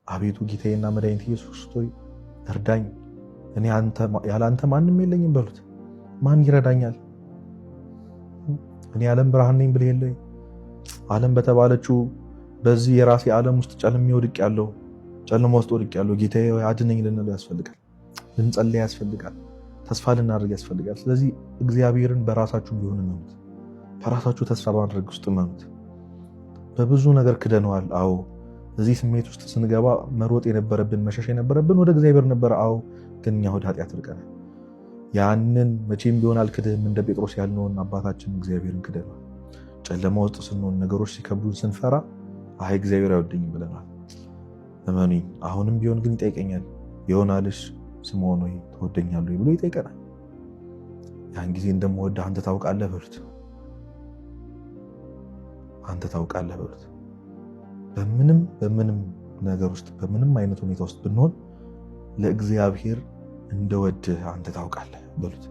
አቤቱ ጌታዬና መድኃኒቴ ኢየሱስ ክርስቶስ እርዳኝ፣ እኔ ያለ አንተ ማንም የለኝም በሉት። ማን ይረዳኛል? እኔ ዓለም ብርሃን ነኝ ብለህ የለ? ዓለም በተባለችው በዚህ የራሴ ዓለም ውስጥ ጨልሜ ወድቄያለሁ፣ ጨለማ ውስጥ ወድቄያለሁ፣ ጌታዬ አድነኝ ልንለው ያስፈልጋል። ልንጸልይ ያስፈልጋል። ተስፋ ልናደርግ ያስፈልጋል። ስለዚህ እግዚአብሔርን በራሳችሁ ቢሆን እመኑት። በራሳችሁ ተስፋ በማድረግ ውስጥ እመኑት። በብዙ ነገር ክደነዋል። አዎ፣ እዚህ ስሜት ውስጥ ስንገባ መሮጥ የነበረብን፣ መሸሽ የነበረብን ወደ እግዚአብሔር ነበረ። አዎ፣ ግን እኛ ወደ ኃጢአት ርቀናል። ያንን መቼም ቢሆን አልክድህም እንደ ጴጥሮስ ያልነውን አባታችን እግዚአብሔርን ክደነዋል። ጨለማ ውስጥ ስንሆን፣ ነገሮች ሲከብዱን፣ ስንፈራ አይ እግዚአብሔር አይወደኝም ብለናል። እመኑኝ፣ አሁንም ቢሆን ግን ይጠይቀኛል። የዮና ልጅ ስምዖን ሆይ ትወደኛለህ ብሎ ይጠይቀናል። ያን ጊዜ እንደምወድህ አንተ ታውቃለህ በሉት። አንተ ታውቃለህ በሉት። በምንም በምንም ነገር ውስጥ፣ በምንም አይነት ሁኔታ ውስጥ ብንሆን ለእግዚአብሔር እንደወድህ አንተ ታውቃለህ በሉት።